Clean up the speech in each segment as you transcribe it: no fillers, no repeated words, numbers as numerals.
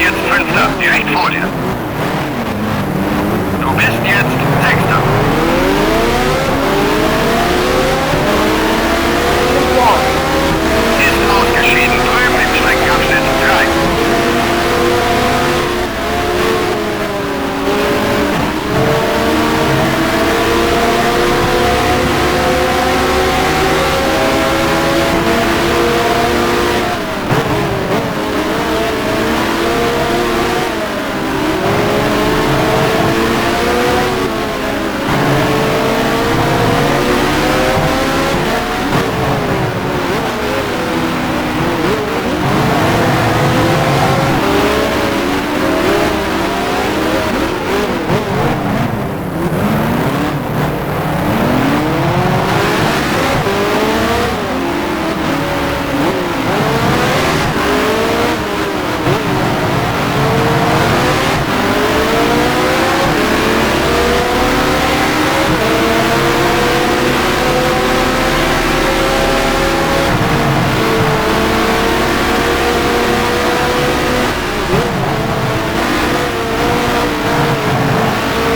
jetzt Fünfter, direkt vor dir. Du bist jetzt Sechster. Tim. Ist ausgeschieden drüben im Streckenabschnitt 3.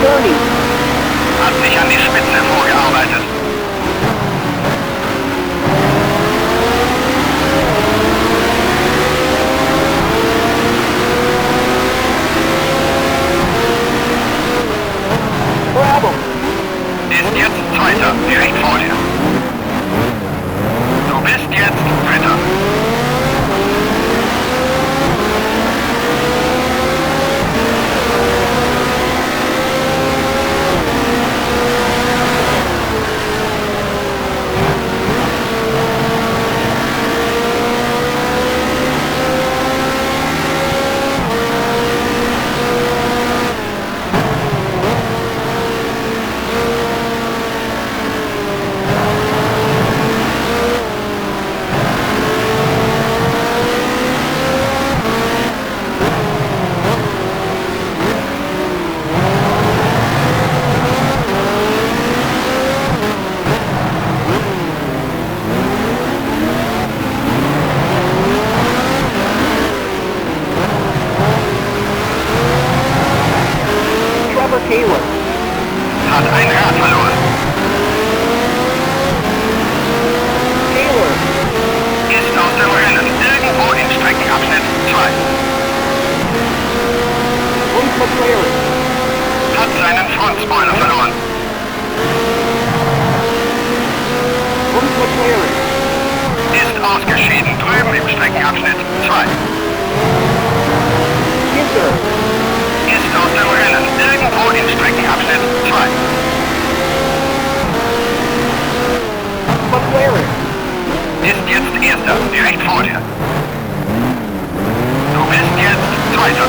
Kearney. Hat sich an die Spitze vorgearbeitet. Brabham. Ist jetzt Zweiter, direkt vor dir. Du bist jetzt Dritter. Trevor Taylor. Hat ein Rad verloren. Taylor. Ist aus dem Rennen, irgendwo in Streckenabschnitt 2. Bruce McLaren. Hat seinen Frontspoiler verloren. Bruce McLaren. Ist ausgeschieden, drüben im Streckenabschnitt 2. Ginter. Ist aus dem Rennen, irgendwo in Streckenabschnitt 2. McLaren. Ist jetzt Erster, direkt vor dir. Du bist jetzt Zweiter.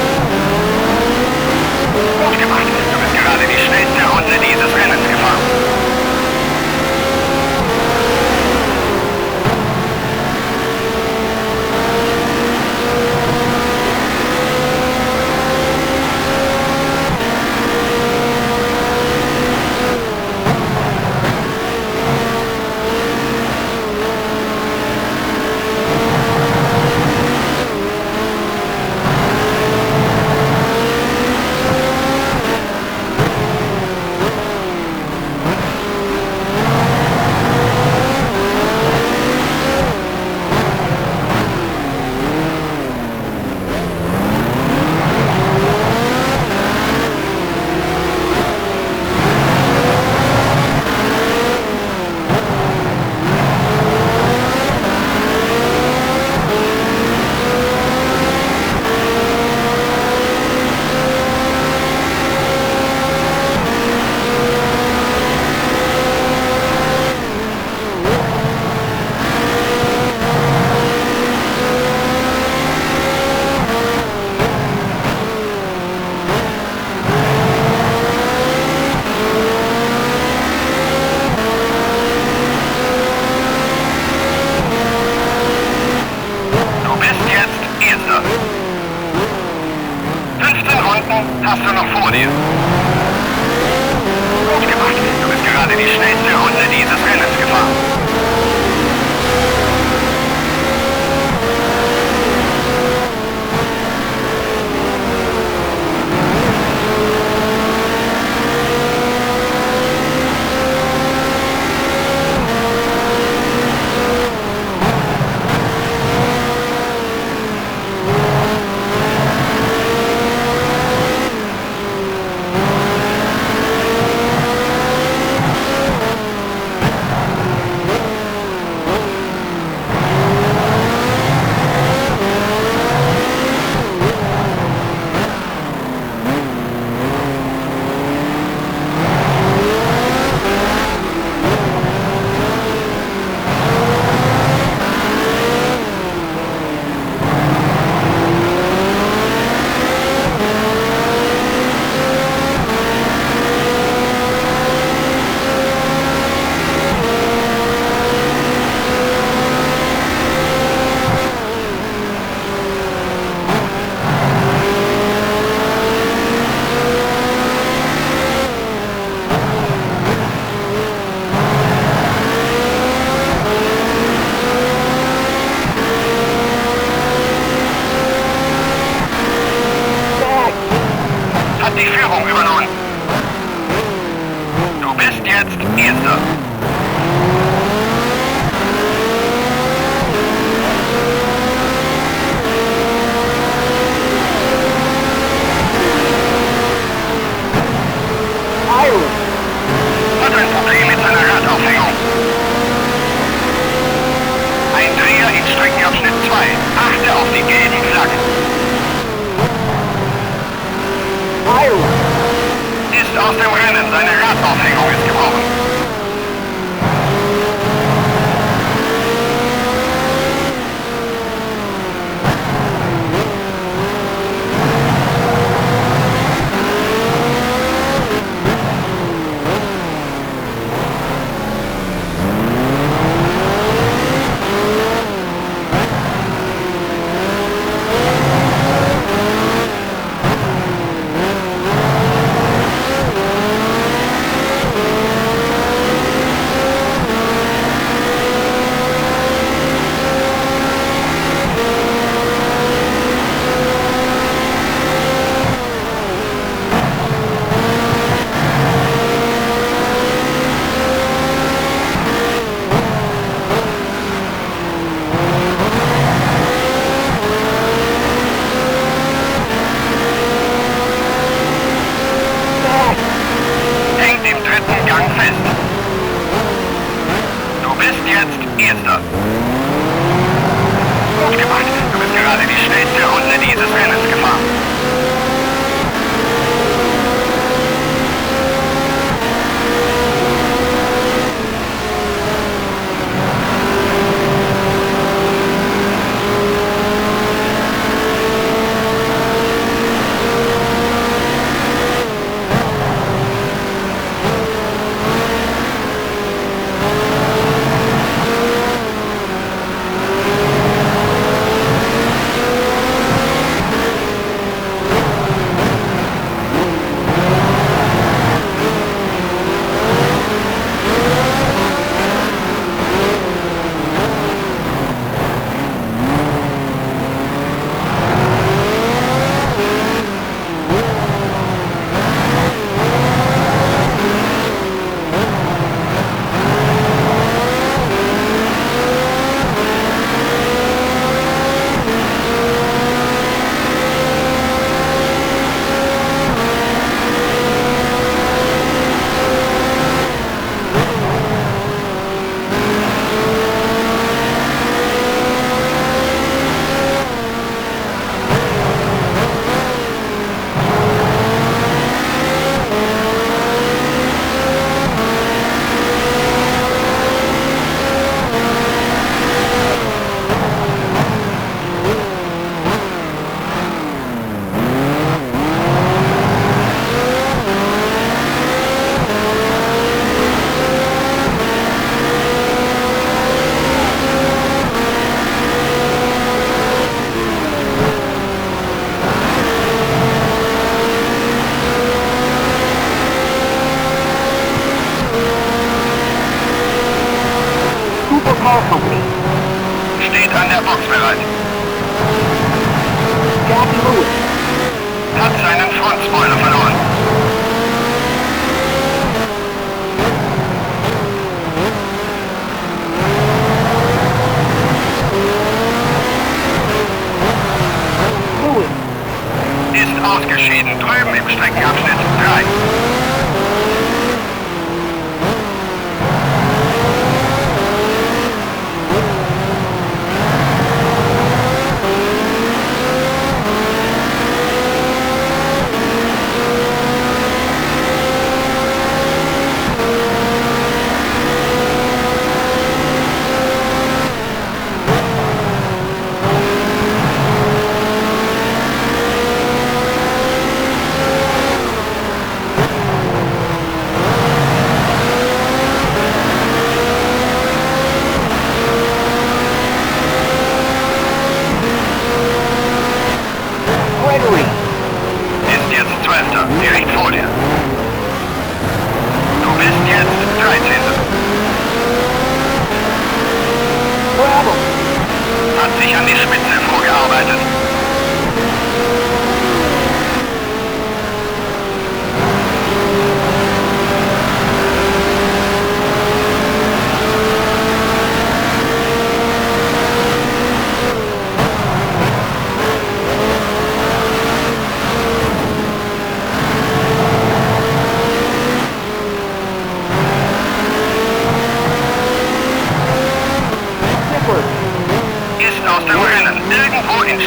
Gut gemacht, du bist gerade die schnellste Runde dieses Rennens gefahren. Du bist jetzt Erster. 15 Runden hast du noch vor dir. Gut gemacht, du bist gerade die schnellste Runde dieses Rennens gefahren. Hat die Führung übernommen. Du bist jetzt Erster. Ireland. Hat ein Problem mit seiner Radaufhängung. Ein Dreher in Streckenabschnitt 2. Achte auf die gelben Flaggen. Ireland. Ist aus dem Rennen. Seine Radaufhängung ist gebrochen. Max. Hängt im dritten Gang fest. Du bist jetzt Erster. Gut gemacht. Du bist gerade die schnellste Runde dieses Rennens gefahren. Cooper Car Company. Steht an der Box bereit. Jackie Lewis. Hat seinen Frontspoiler verloren. Lewis. Ist ausgeschieden drüben im Streckenabschnitt 3.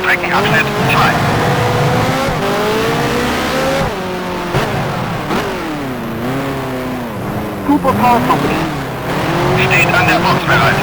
Streckenabschnitt 2. Cooper Car Company. Steht an der Box bereit.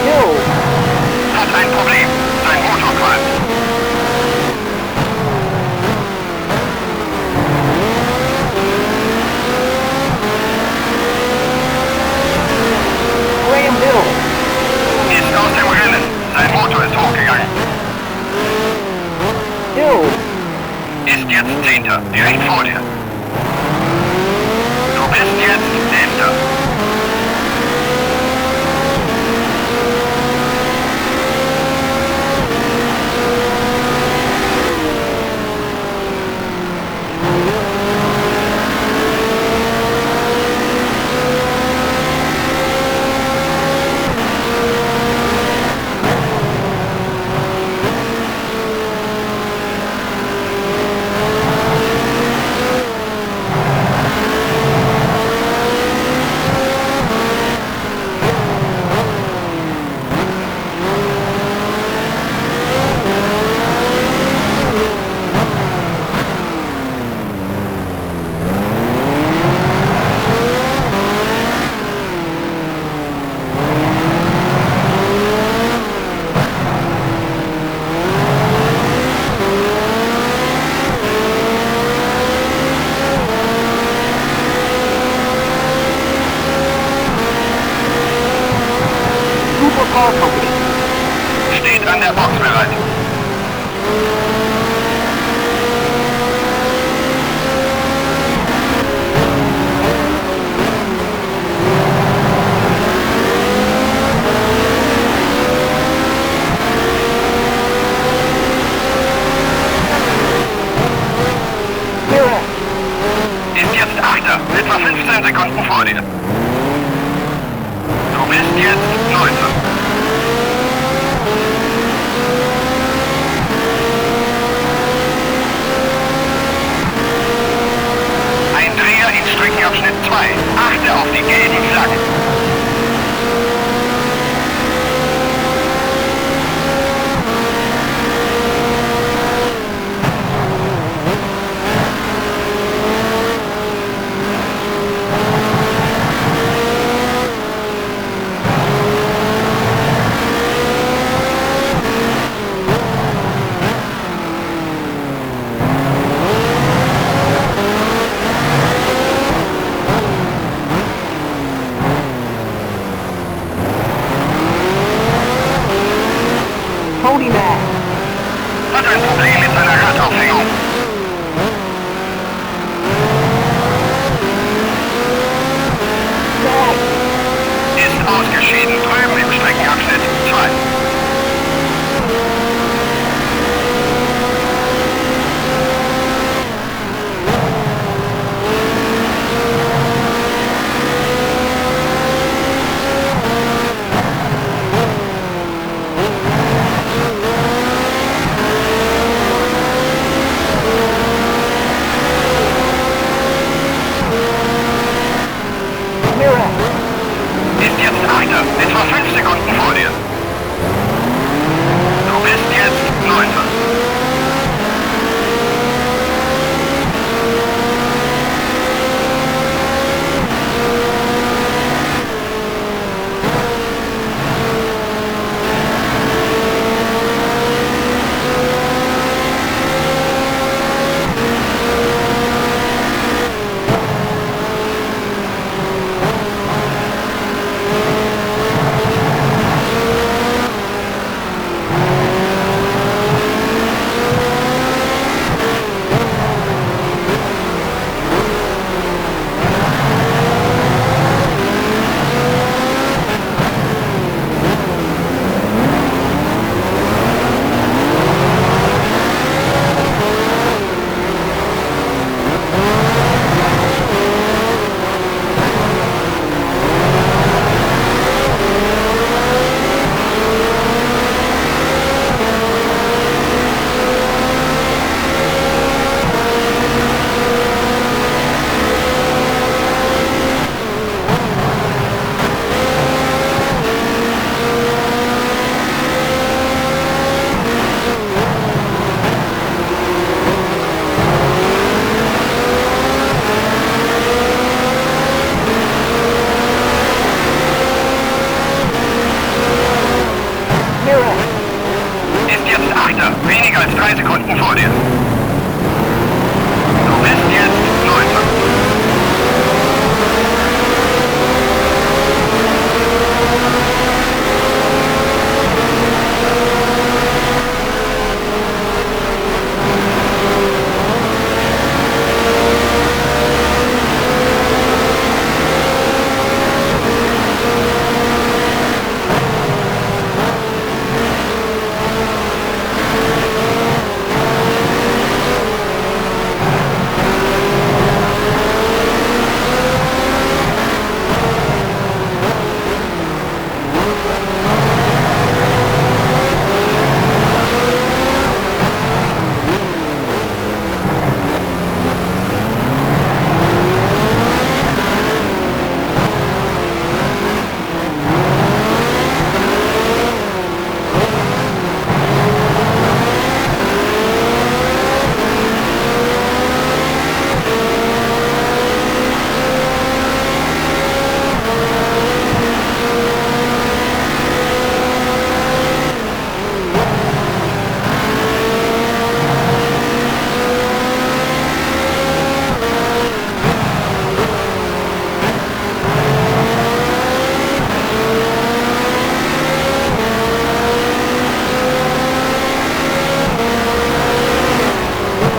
Hill. Hat ein Problem. Sein Motor qualmt. Graham Hill. Ist aus dem Rennen. Sein Motor ist hochgegangen. Hill. Ist jetzt Zehnter. Direkt vor dir. Du bist jetzt Elfter. Cooper Car Company. Steht an der Box bereit. Perez. Ist jetzt Achter. Etwa 15 Sekunden vor dir. Du bist jetzt Neunter.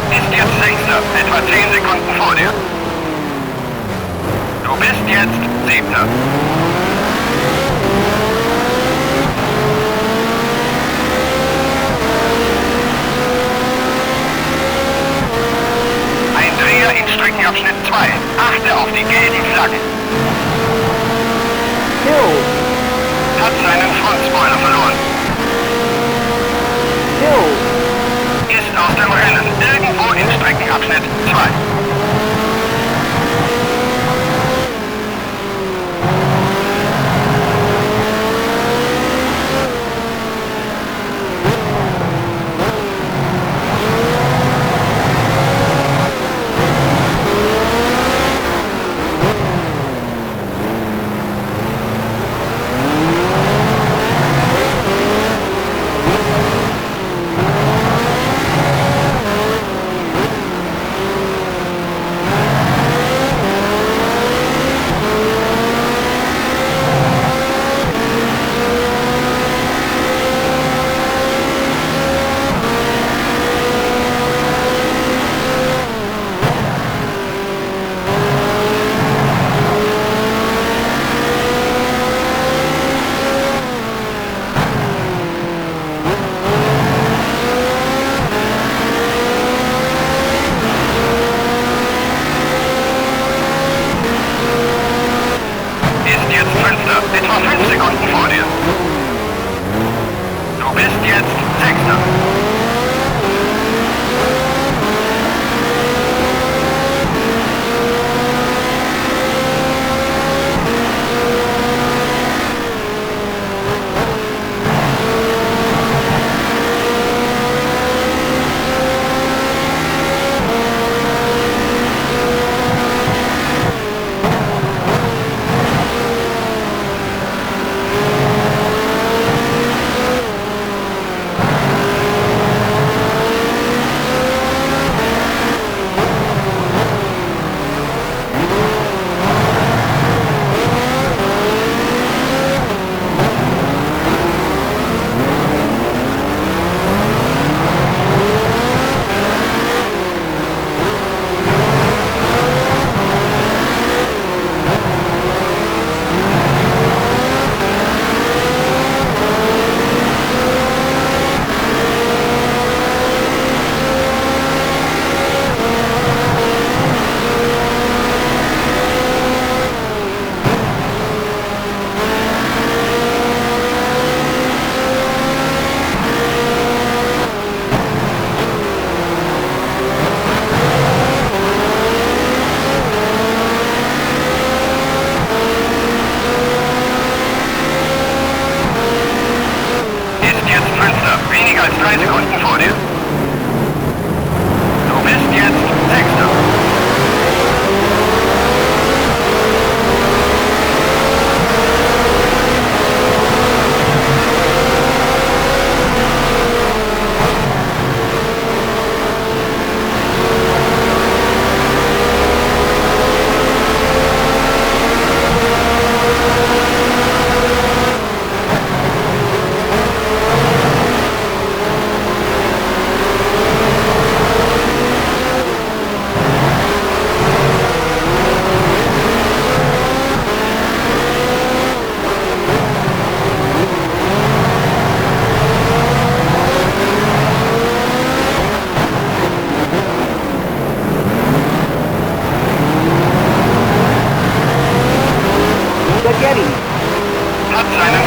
Ist jetzt Sechster, etwa 10 Sekunden vor dir. Du bist jetzt Siebter. Ein Dreher in Streckenabschnitt 2. Achte auf die gelben Flaggen. Hill. Hat seinen Frontspoiler verloren. Hill. Ist aus dem Rennen. Irgendwo in Streckenabschnitt 2.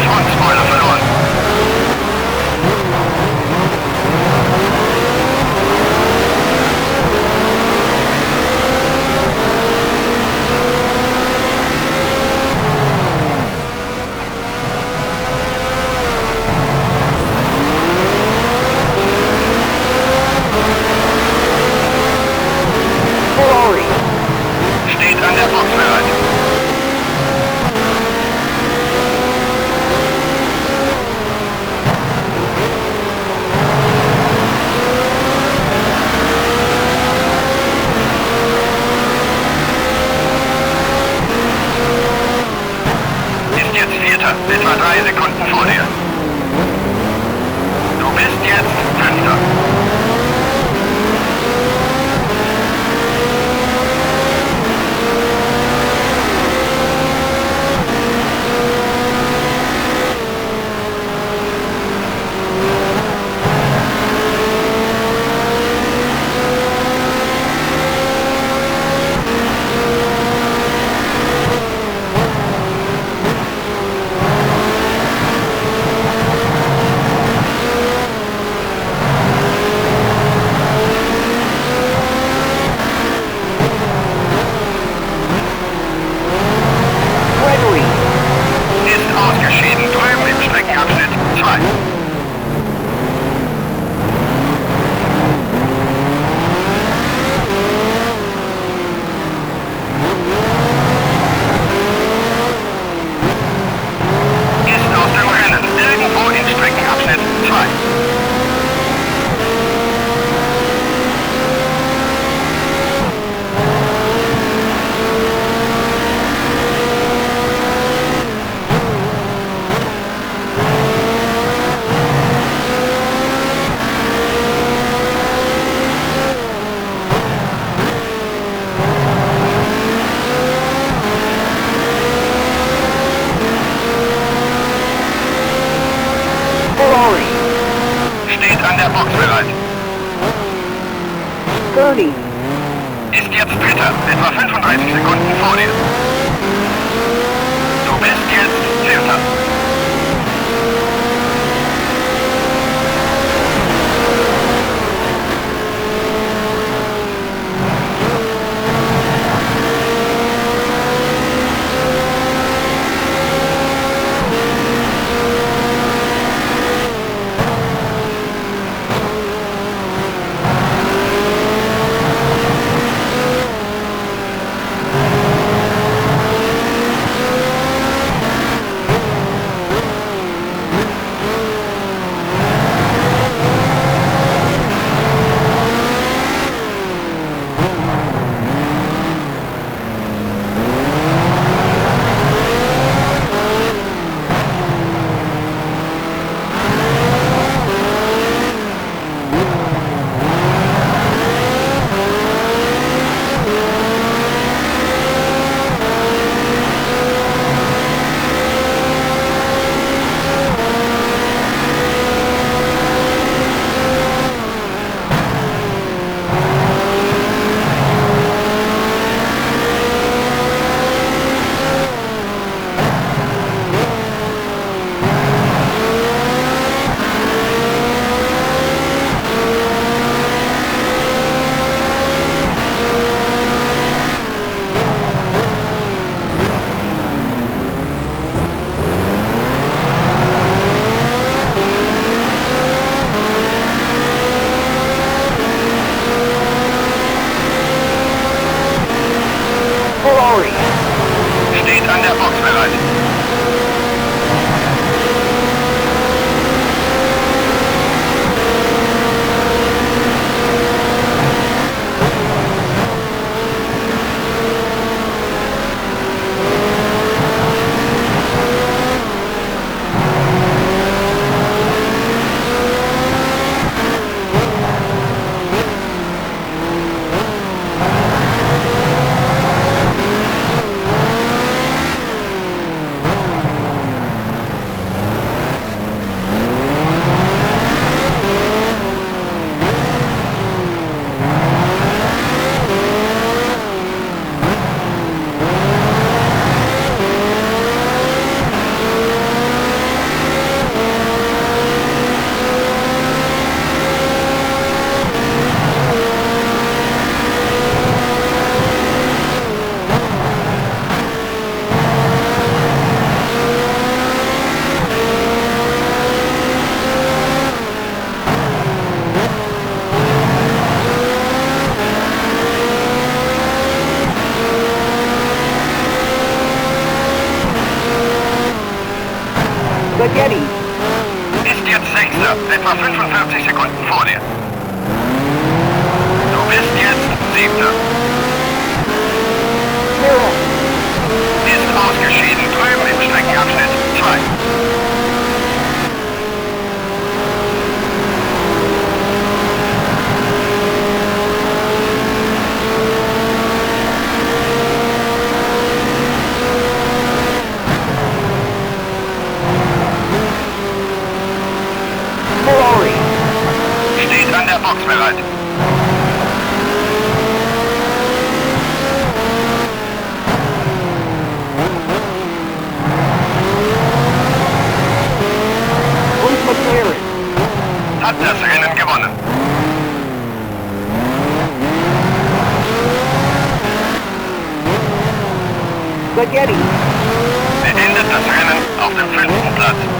Frontspoiler verloren. Ferrari. Steht an der Box bereit. Ist jetzt Vierter, etwa 3 Sekunden vor dir. Du bist jetzt Fünfter. Gregory. Ist ausgeschieden, drüben im Streckenabschnitt 2. Ist aus dem Rennen, irgendwo in Streckenabschnitt 2. Ferrari. Steht an der Box bereit. Gurney. Ist jetzt Dritter, etwa 35 Sekunden vor dir. Du bist jetzt Vierter. Etwa 45 Sekunden vor dir. Du bist jetzt Siebter. Mira. Ist ausgeschieden drüben im Streckenabschnitt 2. Ferrari. Steht an der Box bereit. Bruce McLaren. Hat das Rennen gewonnen. Spaghetti. Beendet das Rennen auf dem 5. Platz.